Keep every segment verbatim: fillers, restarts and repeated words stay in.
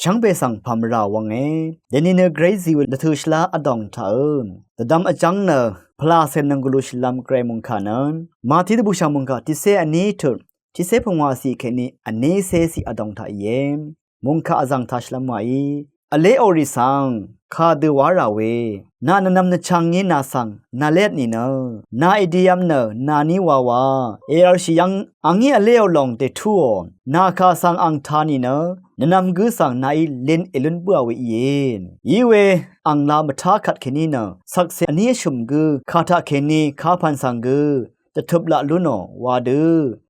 shvngbe svng pà mvrà wvnge. Deni nø gvray zì we lvtø̀ shvlá vdòng taq ø dvdvm vjv́ng nø pvlacè nònggùlu shvlv́m gvray mòngkà nø Mati dvbùshà mòngkà tiqcé vní tut tiqcé pungwà cì kèní vní cé cì vdòng taq íe. Mòngkà vzv̀ng taq shvlv́m wàí, vléò rì svng kadø wá rà we, nà nvnvm nvchvng ngí nà svng nàlét nìnø, nà èdivm nø nàní wawa èrvlshì yv́ng a ngí vléò lòng dètúò. Nà kà svng ang tā nìnø, nvnvm gǿ svng nàí lin èlún bǿà we íe. Iwe ang la mvtá kvt kèní nø shvkse vní vshø̀m gǿ kà taqkèní kapv̀n svng gø dvtøp laq lúnò wa dø,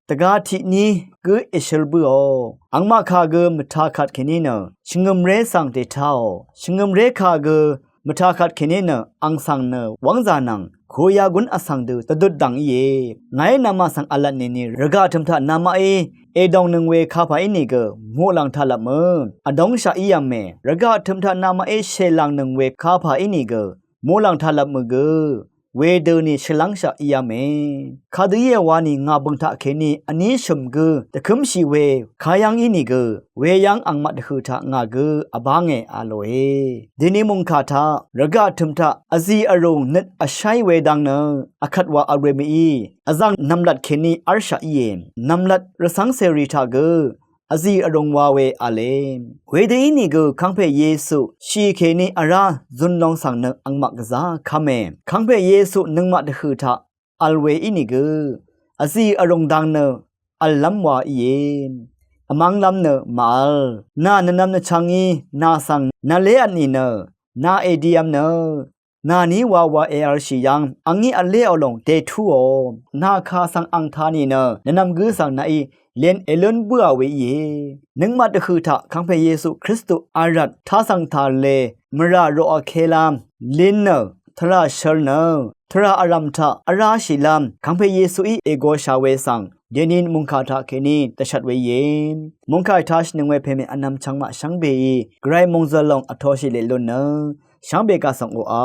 dvga tiqní gǿ èshøl bǿò. Angmaq kà gø mvtá kvt kèní nø shvngø̀mré svng dètáò. Shvngø̀mré kà gø mvtá kvt kèní nø ang svng nø wv́ngzà nvng kuya gún vsvng dø dvdut dv̀ng íe. Ngàí namaq svng v̄lvt nìni rvgaq tø̀m taq namaqí èdòngnøng we kapà ínìgø muqlàng taqlvpmø vdóngshaq ív̄me. Rvgaq tø̀m taq namaqí shèlàngnøng we kapà ínìgø muqlàng taqlvpmø gø wedøni shvlv́ngshaq ív̄me. Kadø íe wani ngà bø̀ng taqkèní vní shø̀m gø dvkǿmshì we kayv́ng ínìgø, weyv́ng angmaq dvhø̀ taq ngà gø vbánge a lòe. Dèni mòngkà taq rvgaq tø̀m taq vzì vrùng nøt vsháí we dang nø vkvt wa vl we mø̀í, vzv̀ng nv̀mlat kèní v́lshaq íe. Nv̀mlat rvcv́ng cèrì taq gø vzì vrùng wa we v̄le. Wedø ínìgø kangpè Yesu shì kèní vrá zun long svng nø angmaq gvzá kv́me. Kangpè Yesu nøngmaq dvhø̀ taq vl we ínìgø vzì vrùng dang nø v̀llv́m wa íe. Vmv́nglv́m nø màvl. Nà nvnvm nvchvng ngí nà svng nàlévt nìnø, nà èdivm nø nàní wawa èvlshì yv́ng a ngí vléò lòng dètúò. Nà kà svng ang tā nìnø nvnvm gǿ svng nàí lin èlún bǿà we íe. Nøngmaq dvhø̀ taq kangpè Yesu Kristu vrvt tasv̀ng tàle mvrà roqvkélv́m lin nø tvrà shøl nø tvrà vrv̀m taq vráshìlv́m kangpè Yesuí ègoshà we svng dèni mòngkà taqkèní dvshvt we íe. Mòngkà ètāshìnøng we pèmè vnvm chvngmaq shvngbeí gvray mòngzø̀l lòng vtōshì leq lun nø shvngbe kà svng oqà